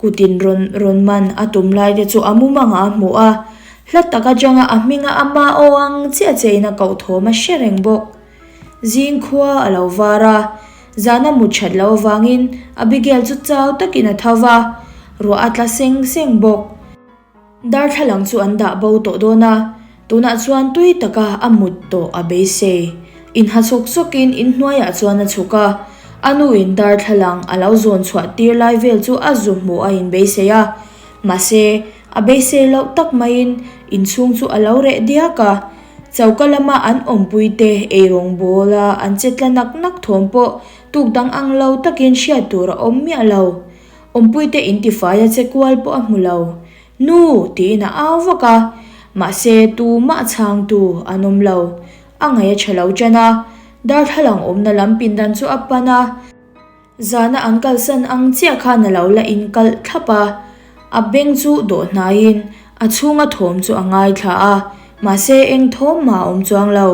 kutin rawn rawn man a tum lai te chu a mumangah a hmu a, hla tak atanga a hminga ama aw ang chiah chiahin a koh thawm a hre reng bawk. Zing khua a lo var a, zana mut that loh avangin Abigail chu chau takin a tho va, ruah a tla seng seng bawk. Darthlalang chu an dah bo tawh dawn a, tunah chuan tui taka a mut tawh a beisei. Inha sawk sawkin inhnuaiah chuan a chhuk a, a nuin darthlalang a lo zawn chhuah tir lai vel chu a zu hmuh a inbeisei a. Mahse, a beisei loh tak maiin inchhung chu a lo reh diak a, choka lama an awmpuite eirawng bawla an che tla nak nak thawm pawh tuk dang ang lo takin hriat tur a awm miah lo. Awmpuite intifai a che kual pawh a hmu lo. Nu! tiin a au vak a, mahse tumah chhangtu an awm lo. A ngaih a tha lo ṭan a, darthlalang awmna lam pindan chu a pan a. Zana an kalsan ang chiah khan a lo la inkalh thlap a, a beng chu dawh hnaiin a chhunga thawm chu a ngaithla a, mahse eng thawm mah a awm chuang lo.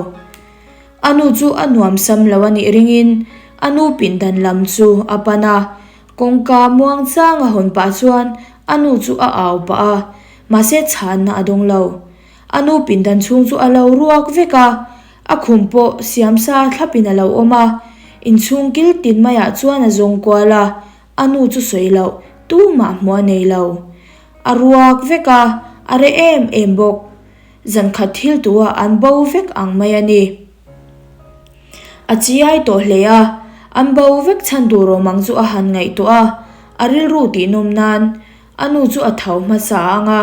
A nu chu a nuamsam lo a nih ringin a nu pindan lam chu a pan a, Kawngka muang chang a hawn pah chuan a nu chu a au pah a, mahse chhanna a dawng lo. A nu pindan chhung chu a lo ruak vek a, a khum pawh siamsa thlapin a lo awm a. Inchhung kil tin maiah chuan a zawng kual a, a nu chu sawi loh tumah hmuh a nei lo. A ruak vek a, a reh em em bawk. Zankhat thil tuah an bo vek ang mai a ni. A chiai tawh hle a, an bo vek chhan tur awm ang chu a han ngaihtuah a, a rilru tihnawm nan a nu chu a tho hmasa ang a,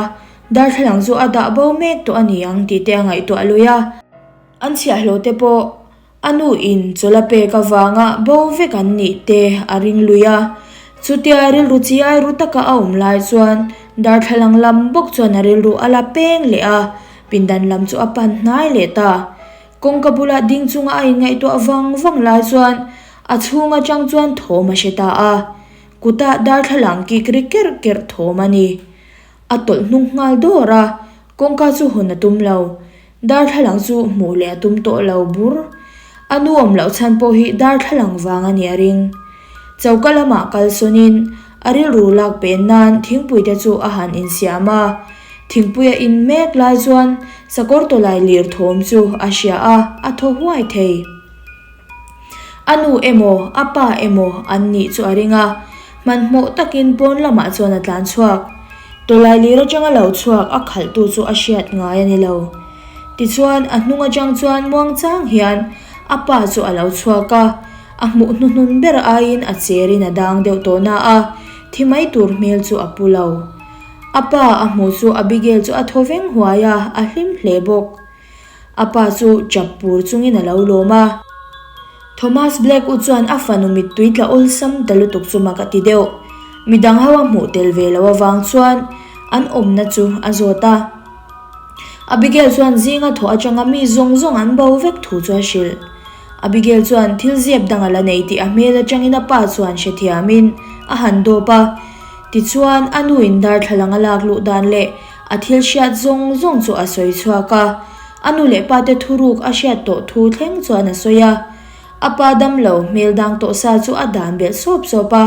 darthlalang chu a dah bo mek tawh a ni ang tih te a ngaihtuah lui a. An chhiahhlawh te pawh a nu in chawlh a pek avanga bo vek an nih te a ring lui a, chutia rilru chiai ru taka a awm lai chuan darthlalang lam bawk chuan a rilru a la peng leh a, pindan lam chu a pan hnai leh ta. Kawngka bula ding chunga a inngaihtuah vang vang lai chuan a chhung atang chuan thawm a hre ta a, kutah darthlalang kik ri kerh kerh thawm a ni. A tawlh hnung nghal dawr a, kawngka chu hawn a tum lo. Darthlalang chu hmuh leh a tum tawh lo bur. A nu awm loh chhan pawh hi darthlalang vang a nih a ring. Choka lamah kal sawnin a rilru lak pen nan thingpui te chu a han insiam a. Thingpui a in mek lai chuan sakawr tawlai lir thawm chu a hria a, a thaw huai thei. A nu emaw, a pa emaw an nih chu a ring a, hmanhmawh takin pawn lamah chuan a tlan chhuak. Tawlai lir atanga lo chhuak a khalhtu chu a hriat ngai a ni lo. Tichuan a hnung atang chuan muangchang hian a pa chu a lo chhuak a, a hmuh hnuhnun ber aiin a cherin a dang deuh tawh na a, thi mai tur hmel chu a pu lo. A pa a hmuh chu Abigail chu a thaw veng huai a, a hlim hle bawk. A pa chu chap pur chungin a lo lawm a. Thomas Black u chuan a fanu mittui tla awlsam ta lutuk chu mak a ti deuh. Midang ho a hmuh tel ve loh avang chuan an awmna chu a zawt a. Abigail chuan zinga thawh atanga mi zawng zawng an bo vek thu chu a hrilh. Abigail chuan thil ziap dang a la nei tih a hmel atangin a pa chuan hrethiamin a han dawp a. Tichuan, a nuin darthlalang a lak luh dan leh a thil hriat zawng zawng chu a sawi chhuak a. A nu leh pate thuruk a hriat tawh thu thleng chuan a sawi a. A pa damlo hmel dang tawh sa chu a dan belh sawp sawp a.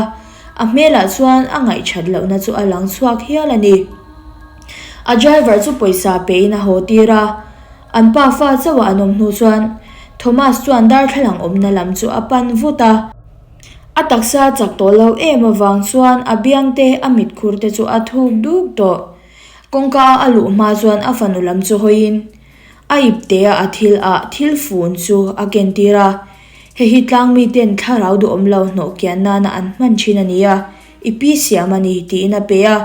A hmelah chuan a ngaihthat lohna chu a lang chhuak hial a ni. A driver chu pawisa pein a haw tir a. An pa fa chauh a an awm hnu chuan Thomas chuan darthlalang awmna lam chu a pan vut a. A taksa chak tawh lo em avang chuan a biang te a mitkhur te chu a thuk duk tawh. Kawngka a a luh hma chuan a fanu lam chu hawiin a ipte a a thil ah thil fun chu a ken tir a. Hei hi tlang miten thlarau duhawm lo hnawh kian nana an hman thin a ni a, i pi siam a ni tiin a pe a.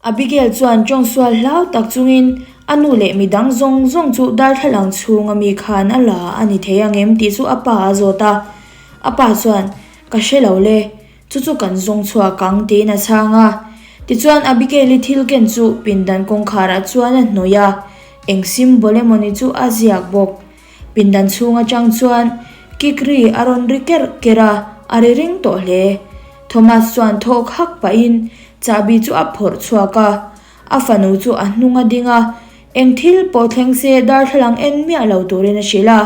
Abigail chuan tawngsual hlau tak chungin a nu leh midang zawng zawng chu darthlalang chhunga mi khan a la a ni thei ang em tih chu a pa a zawt a. A pa chuan, Ka hre lo le, chu chu kan zawng chhuak ang tiin a chhang a. Tichuan Abigail-i thil ken chu pindan kawngkharah chuan a hnawih a, eng symbol emawni chu a ziak bawk. Pindan chhung atang chuan kik ri a rawn ri kerh kerh a, a ri ring tawh hle. Thomas chuan thawk hak pahin chahbi chu a phawrh chhuak a, a fanu chu a hnung a ding a, eng thil pawh thleng se darthlalang en miah lo turin a hrilh a.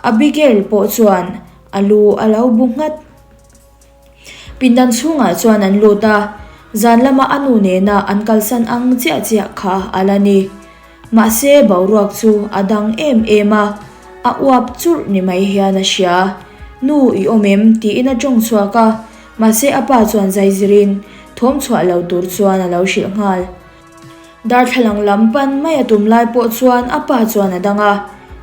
Abigail pawh chuan a lu a lo bu nghat. Pindan chhungah chuan an lut a, zan lama a nu nena an kalsan ang chiah chiah kha a la ni. Mahse boruak chu a dang em em a, a uap churh ni mai hian a hria. Nu i awm em? tiin a tawng chhuak a, mahse a pa chuan zaizirin thawm chhuah lo tur chuan a lo hrilh nghal. Darthlalang lam pan mai a tum lai pawh chuan a pa chuan a dang a,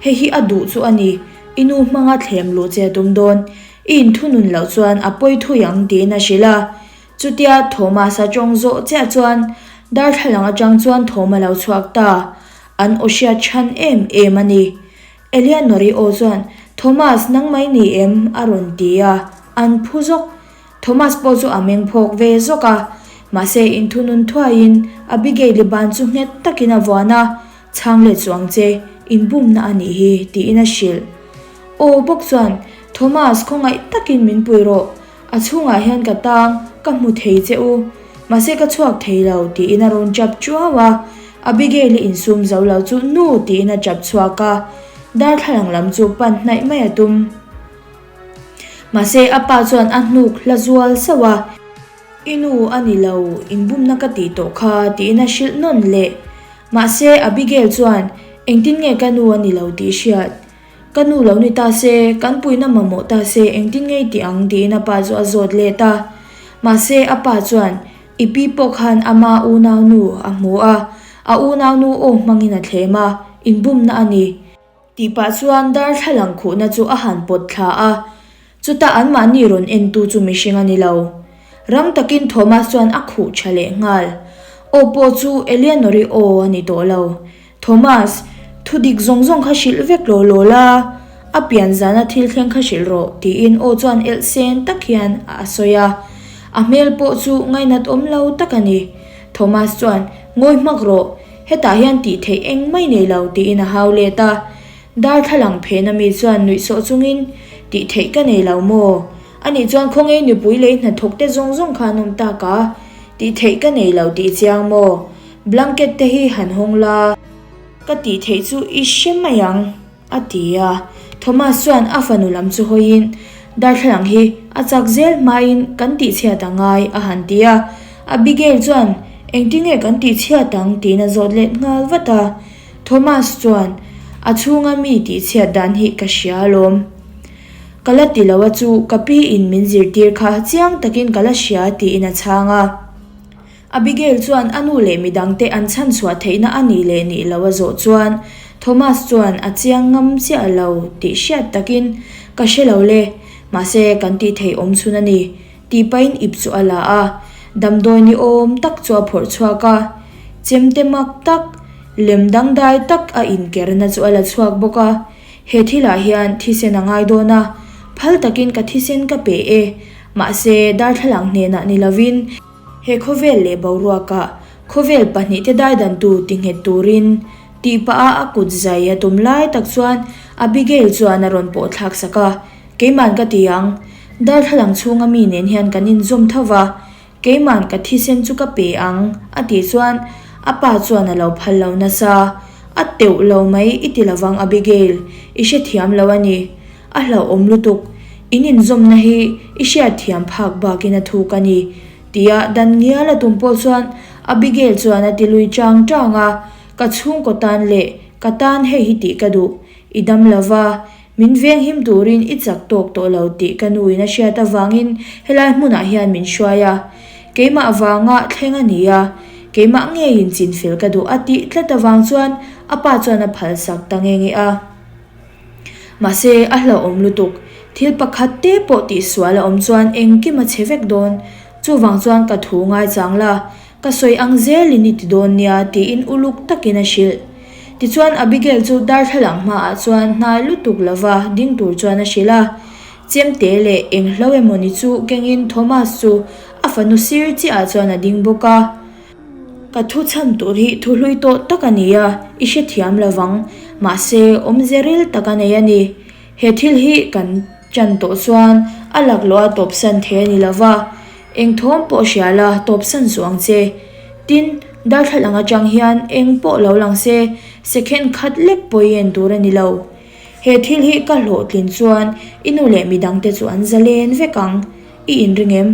Hei hi a duh chu a ni, i nu hmanga thlem luh che a tum dawn. I inthunun loh chuan a pawi thui ang tiin a hrilh a. Chutia Thomas-a tawng zawh chiah chuan darthlalang atang chuan thawm a lo chhuak ta. An aw hriat chhan em em a ni. Eleanor-i aw chuan, Thomas, nang mai ni em? a rawn ti a, an phu zawk. Thomas pawh chu a meng phawk ve zawk a. Mahse inthunun thuaiin Abigail-i ban chu nghet takin a vuan a, Chhang leh chuang che, inbumna a nih hi, tiin a hrilh. Aw bawk chuan, Thomas, khawngaih takin min pui rawh. A chhungah hian ka tang, ka hmu thei che u. Mahse ka chhuak thei lo, tiin a rawn chap chuau a. Abigail-i insum zo lo chu nu tiin a chap chhuak a. Darthlalang lam chu pan hnaih mai a tum. Mahse a pa chuan a hnuk hla zual sauh a. I nu a ni lo, inbumna ka tih tawh kha, tiin a hrilh nawn leh. Mahse Abigail chuan, Engtin nge ka nu a ni lo tih hriat? Ka nu lo ni ta se, kan puihna mamawh ta se engtin nge i tih ang? tiin a pa chu a zawt let a. Mahse a pa chuan, I pi pawh khan ama unaunu a hmu a, a unaunu aw hmangin a thlem a, inbumna a ni. Tih pah chuan darthlalang khuhna chu a han pawt thla a, chutah anmahni rawn entu chu mihring a ni lo. Rang takin Thomas chuan a khuh tha leh nghal. Aw pawh chu Eleanor-i aw a ni tawh lo. Thomas, thu dik zawng zawng kha hrilh vek law law la, a pian zana thil thleng kha hrilh rawh, tiin aw chuan elh sen tak hian a sawi a. A hmel pawh chu ngainat awm lo tak a ni. Thomas chuan, Ngawi hmak rawh, Hetah hian tih theih eng mai nei lo tiin a hau let a. Darthlalang phena mi chuan nuih sawh chungin, Tih theih ka nei lo maw? Anih chuan khawnge nupui lei hnathawk te zawng zawng kha an awm tak a? Tih theih ka nei lo tih chiang maw? Blanket te hi han hawng la. Ka tih theih chu i hre mai ang. A ti a. Thomas chuan a fanu lam chu hawiin, Darthlalang hi a chak zel hmain kan tihchhiat a ngai, a han ti a. Abigail chuan, Engtinge kan tihchhiat ang? tiin a zawt let nghal vat a. Thomas chuan, A chhunga mi tihchhiat dan hi ka hria alawm. Ka la ti lo a chu ka pi in min zirtir kha chiang takin ka la hria, tiin a chhang a. Abigail chuan a nu leh midangte an chhanchhuah theihna a nih leh nih lo a zawh chuan Thomas chuan a chiang ngam chiah lo tih hriat takin, Ka hre lo le, mahse kan tih theih awm chhun a ni, tih pahin ip chu a la a, damdawi ni awm tak chu a phawrh chhuak a, chemte mak tak, lem dangdai tak a inkerna chu a la chhuak bawk a, He thilah hian thisen a ngai dawn a, phal takin ka thisen ka pe e, mahse darthlalang hnenah ni lovin, He khawvel leh boruakah khawvel pahnihte daidantu ti nghet turin tih pah a a kut zai a tum lai tak chuan Abigail chuan a rawn pawh thlak sak a, Keiman ka ti ang, darthlalang chhunga mi nen hian kan inzawm tho va, keiman ka thisen chu ka pe ang a tih chuan a pa chuan a lo phal lo nasa. A teuh lo mai i ti lovang Abigail, i hrethiam lo a ni. A hlauhawm lutuk, in inzawmna hi i hriatthiam phak bakin a thuk a ni, tia dan ngial a tum pawh chuan Abigail chuan a ti lui chang chang a, Ka chhungkaw tan leh ka tan hei hi tih ka duh, i dam lova, min venghim turin i chak tawk tawh lo tih ka nuin a hriat avangin helai hmunah hian min hruai a, keimah vanga thleng a ni a, keimah ngeiin chinfel ka duh a tih tlat avang chuan a pa chuan a phalsak ta nge nge a. Mahse, a hlauhawm lutuk. Thil pakhat te pawh tihsual a awm chuan engkim a chhe vek dawn. Chuvang chuan ka thu ngaichang la, ka sawi ang zelin i ti dawn nia tiin uluk takin a hrilh. Tichuan Abigail chu darthlalang hmaah chuan hnai lutuk lova ding tur chuan a hrilh a. Chemte leh eng hlo emawni chu kengin Thomas chu a. fanu sir chiah ah chuan a ding bawk a. Ka thu chhan tur hi thu hlui tawh tak a ni a, i hrethiam lo vang. Mahse, awmze ril tak a nei a ni. He thil hi kan chan tawh chuan a laklawh a tawpsan thei a ni lo va, eng thawm pawh hria la tawpsan suh ang che. Tin, darthlalang atang hian eng pawh lo lang se, second khat lek pawh i en tur a ni lo. He thil hi ka hlawhtlin chuan i nu leh midangte chu an zalen vek ang, i inring em?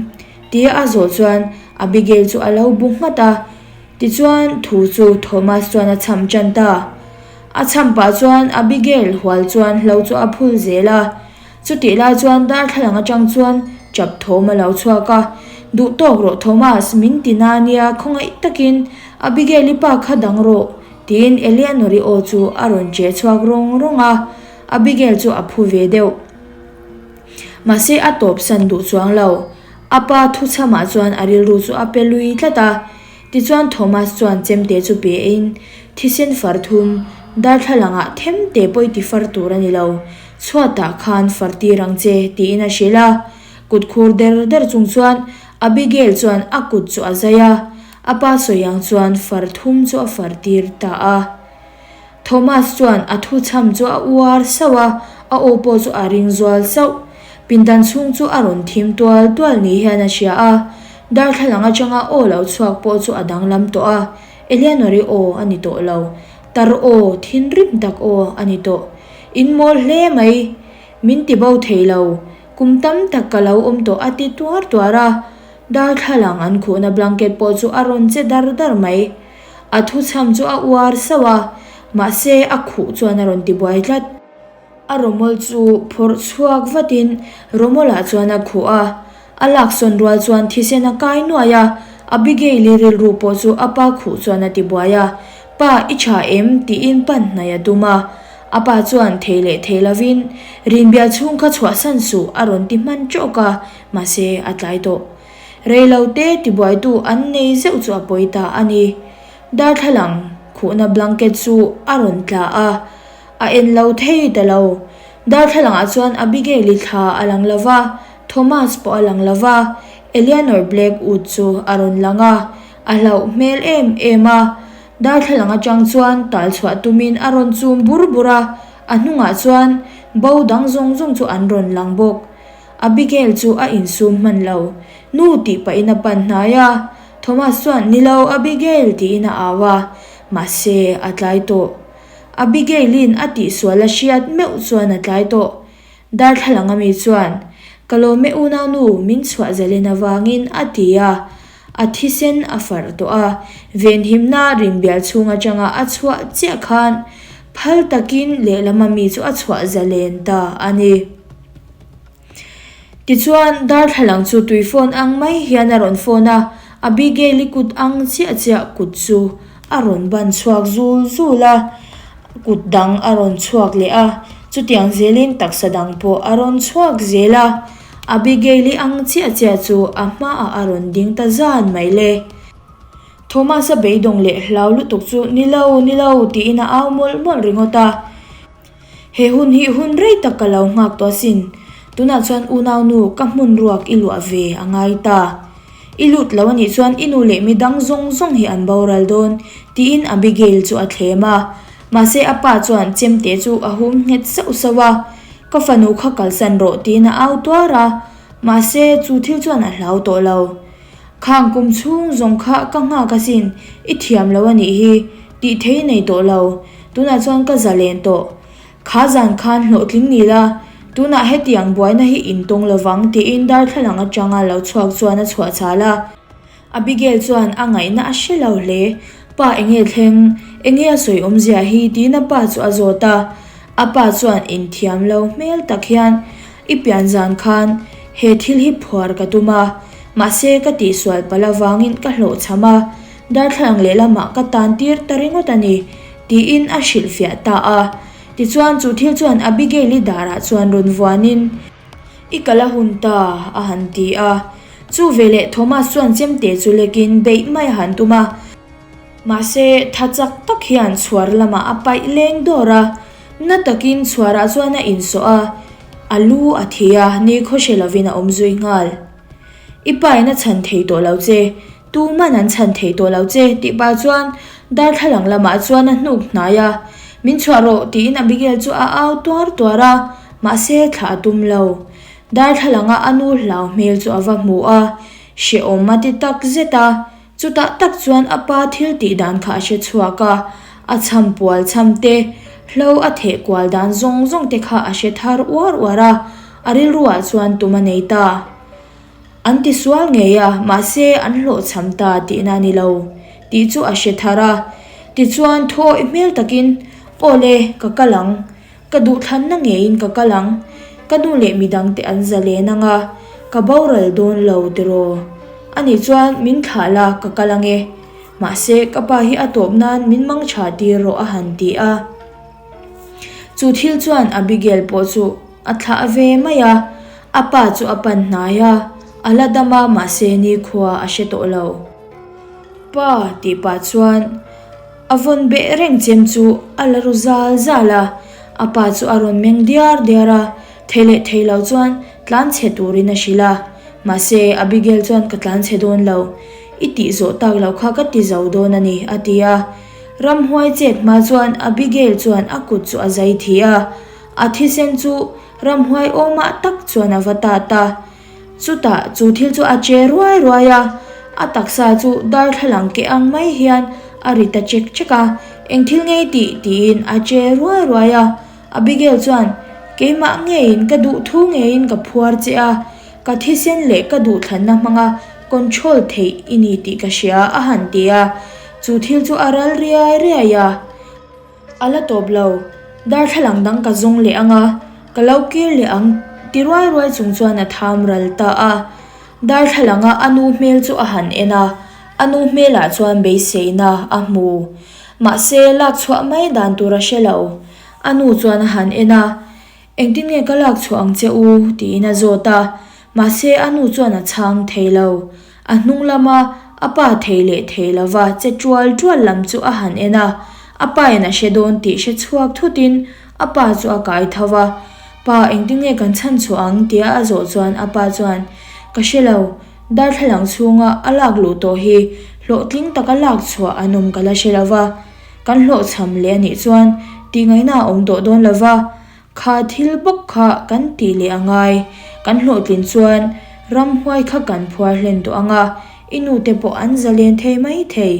Tia a zawh chuan Abigail chu a lo bu nghat a. Tichuan thu chu Thomas chuan a chham tan ta. A chham pah chuan Abigail hual chuan hlo chu a phul zel a. Chutih lai chuan darthlalang atang chuan chap thawm a lo chhuak a, Duh tawk rawh Thomas, min ti na nia khawngaih takin Abigail i pa kha dang rawh, tiin Eleanor-i aw chu a rawn che chhuak rawng rawng a. Abigail chu a phu ve deuh. Mahse a tawpsan duh chuang lo. A pa thuchhamah chuan a rilru chu a pe lui tlat a. Tichuan Thomas chuan chemte chu pe in, Thisen far thum, darthlalangah themte pawi ti far tur a ni lo. Chhuatah khan far tir ang che, tiin a hrilh a. Kut khur der der chung chuan Abigail chuan a kut chu a zai a. A pa sawi ang chuan far thum chu a far tir ta a. Thomas chuan a thu chham chu a uar sauh a, a aw pawh chu a ring zual sauh. Pindan chhung chu a rawn thim tual tual ni hian a hria a, darthlalang atanga aw lo chhuak pawh chu a danglam tawh a, Eleanor-i aw a ni tawh lo, tar aw, thinrim tak aw a ni tawh. In mawl hle mai, min ti bo thei lo, kum tam tak ka lo awm tawh a ti tuar tuar a, darthlalang an khuhna blanket pawh chu a rawn che dar dar mai. A thuchham chu a uar sauh a, mahse a khuh chuan a rawn ti buai tlat. A rawmawl chu phawrh chhuak vatin rawmawlah chuan a khuh a, a laksawn rual chuan thisen a kai nuai a, Abigail-i rilru pawh chu a pa khuh chuan a ti buai a, Pa, i tha em? tiin pan hnaih a tum a. A pa chuan thei leh thei lovin, Rinbial chhung kha chhuahsan suh a rawn ti hman tawk a, mahse a tlai tawh. Reilote tibuaitu an nei zeuh chu a pawi ta a ni. Darthlalang khuhna blanket chu a rawn tla a, a en lo thei ta lo. Darthlalangah chuan Abigail-i thla a lang lo va, Thomas pawh a lang lo va, Eleanor Blackwood chu a rawn lang a, a hlauh hmel em em a. Darthlalang atang chuan tal chhuah tumin a rawn chum bur bur a, a hnungah chuan bo dang zawng zawng chu an rawn lang bawk. Abigail chu a insum hman lo. Nu tih pahin a pan hnai a. Thomas chuan, Ni lo, Abigail tiin a au a. Mahse, a tlai tawh. Abigail-in a tihsual a hriat meuh chuan a tlai tawh. Darthlalang ami chuan, Ka lawm e unaunu, min chhuah zalen avangin a ti a. A thisen a farh tawh a. Venhimna rinbial chhung atanga a chhuah chiah khan phal takin lehlam ami chu a chhuah zalen ta a ni. Tichuan, darthlalang chu tui phone ang mai hian a rawn phone a, Abigail-i kut ang chiah chiah kut chu a rawn ban chhuak zul zul a, kut dang a rawn chhuak leh a, chutiang zelin taksa dang pawh a rawn chhuak zel a, Abigail-i ang chiah chiah chu a hmaah a rawn ding ta zan mai le. Thomas-a beidawng leh hlau lutuk chu, Ni lo, ni lo, tiin a au mawlh mawlh ringawt a. He hun hi hun rei tak ka lo nghak tawh asin. Tunah chuan unaunu ka hmun ruak i luah ve a ngai ta. I lut lo anih chuan i nu leh mi dang zawng zawng hi an boral dawn, tiin Abigail chu a thlem a. Mahse a pa chuan chemte chu a hum nghet sauh sauh a, Ka fanu kha kalsan rawh, tiin a au tuar a. Mahse chu thil chuan a hlau tawh lo. Khang kum chhung zawng kha ka nghak asin, i thiam lo a nih hi, tih thei nei tawh lo. Tunah chuan ka za len tawh. Kha zan khan hlawhtling ni la, tunah hetiang buaina hi in tawng lovang tiin darthlalang atanga lo chhuak chuan a chhuah chhal a. Abigail chuan a ngaihna a hre lo hle. Pa enge thleng, enge a sawi awmzia hi tiin a pa chu a zawt a. A pa chuan inthiam lo hmel tak hian, I pian zan khan he thil hi phuar ka tum a, mahse ka tihsual palh avangin ka hlawhchham a, darthlalang lehlamah ka tan tir ta ringawt a ni, tiin a hrilhfiah ta a. Tichuan chu thil chuan Abigail-i darah chuan rawn vuanin, I kal a hun ta, a han ti a. Chu veleh Thomas chuan chemte chu lekin beih mai a han tum a. Mahse, tha chak tak hian chhuar lamah a paih leng dawr a, na takin chhuarah chuan a insawh a, a lu a thi a, ni khaw hre lovin a awm zui nghal. I pa in a chhan thei tawh lo che, tuman an chhan thei tawh lo che tih pah chuan darthlalang lamah chuan a hnuk hnai a, Min chhuah rawh tiin Abigail chu a au tuar tuar a, mahse thlah a tum lo. Darthlalanga a nu hlau hmel chu a va hmu a, hrehawm a ti tak zet a, Chutah tak chuan a pa thil tih dan kha a hre chhuak a, a chham pual chham te, hlo a theh kual dan zawng zawng te kha a hre thar uar uar a, a rilruah chuan tum a nei ta. An ti sual ngei a, mahse an hlawhchham ta tihna a ni lo tih chu a hre thar a. Tichuan thuawih hmel takin, Aw le, ka kal ang. Ka duhthlanna ngeiin ka kal ang, ka nu leh midangte an zalen ang a, ka boral dawn lo tiraw? Ani chuan min thlah la ka kal ang e, mahse ka pa hi a tawp nan min mang tha tir rawh a han ti a. Chu thil chuan Abigail pawh chu a thlah ve mai a, a pa chu a pan hnai a, a la dam a mahse nikhua a hre tawh lo. Pa tih pah chuan. A vawn beh reng chem chu a la ru zal zal a, a pa chu a rawn meng diar diar a, thei leh thei lo chuan tlan chhe turin a hrilh a. Mahse, Abigail chuan ka tlan chhe dawn lo, i tih zawh tak loh kha ka ti zo dawn a ni, a ti a. Ramhuai chet hma chuan Abigail chuan a kut chu a zai thi a, a thisen chu ramhuai awmah tak chuan a va tat a. Chutah chu thil chu a che ruai ruai a, a taksa chu darthlalang keh ang mai hian a ri ta chek chek a, Eng thil ngei tih? tiin a che ruai ruai a. Abigail chuan, Keimah ngeiin ka duh thu ngeiin ka phuar che a, ka thisen leh ka duhthlanna hmanga control theih i ni tih ka hria a han ti a, chu thil chu a ral riai riai a. A la tawp lo, darthlalang dang ka zawng leh ang a, ka lo kir leh ang ti ruai ruai chung chuan a tham ral ta a. Darthlalanga a nu hmel chu a han en a, a nu hmelah chuan beiseina a hmu. Mahse, lak chhuah mai dan tur a hre lo. A nu chuan a han en a, Engtin nge ka lak chhuah ang che u? tiin a zawt a, mahse a nu chuan a chhang thei lo. A hnung lama a pa thei leh thei lova che tual tual lam chu a han en a, a pa in a hre dawn tih hre chhuak thutin a pa chu a kai tho va. Pa, engtin nge kan chhan chhuah ang? tia a zawh chuan a pa chuan, Ka hre lo, darthlalang chhunga a lak luh tawh hi hlawhtling taka lak chhuah an awm ka la hre lo va, kan hlawhchham leh a nih chuan tihngaihna a awm tawh dawn lo va, Kha thil bawk kha kan tih leh a ngai. Kan hlawhtlin chuan ramhuai kha kan phuar hlen tawh ang a, i nu te pawh an zalen thei mai thei.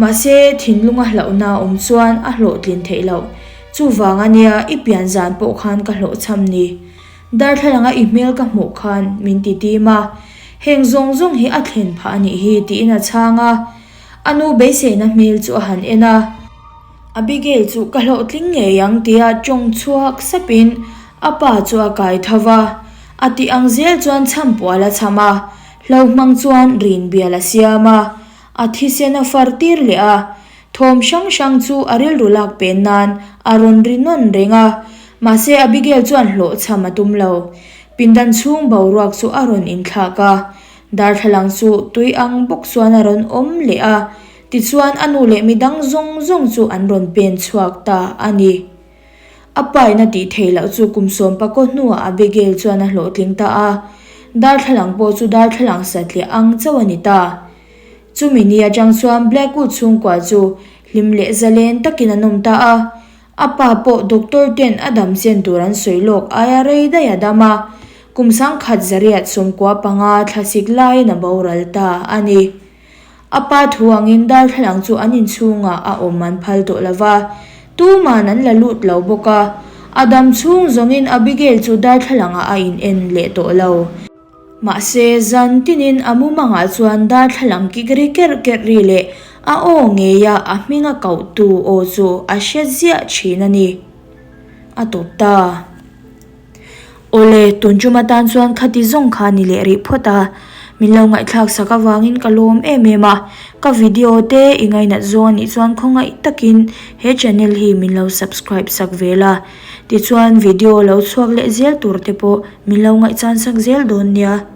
Mahse, thinlunga hlauhna a awm chuan a hlawhtlin theih loh. Chuvang a nia i pian zan pawh khan ka hlawhchham ni. Darthlalanga i hmel ka hmuh khan min ti tim a, heng zawng zawng hi a thlen phah a nih hi tiin a chhang a. A nu beiseina hmel chu a han en a. Abigail chu ka hlawhtling ngei ang tia tawng chhuak sapin a pa chu a kai tho va, a tih ang zel chuan chham pual a chham a, hlo hmang chuan rin bial a siam a, a thisen a far tir leh a, thawm hrang hrang chu a rilru lak pen nan a rawn ri nawn reng a, mahse Abigail chuan hlawhchham a tum lo. Pindan chhung boruak chu a rawn inthlak a, darthlalang chu tui ang bawk chuan a rawn awm leh a, Tichuan a nu leh midang zawng zawng chu an rawn pen chhuak ta a ni. A paina tih theih loh chu kum sawmpakaw hnuah Abigail chuan a hlawhtling ta a, darthlalang pawh chu darthlalang satliah ang chauh a ni ta. Chumi ni atang chuan Blackwood chhungkua chu hlim leh zalen takin an awm ta a, a pa pawh doctor ten a dam chen tur an sawi lawk aia rei daih a dam a, kum sangkhat zariat 15 thlasik laiin a boral ta a ni. A pa thu angin darthlalang chu an inchhungah a awm an phal tawh lo va, tuman an la lut lo bawk a. A dam chhung zawngin Abigail chu darthlalangah a in en leh tawh lo. Mahse, zan tinin a mumangah chuan darthlalang kik ri kerh kerh ri leh a aw ngeia a hminga kohtu aw chu a hre ziah thin a ni. A tawp ta. Awle, tun tum atan chuan khati zawng kha ni leh rih phawt a, min lo ngaihthlak sak avangin ka lawm em em a, ka video te i ngainat zawng anih chuan khawngaih takin he channel hi min lo subscribe sak ve la, tichuan video lo chhuak leh zel tur te pawh min lo ngaihchan sak zel dawn nia.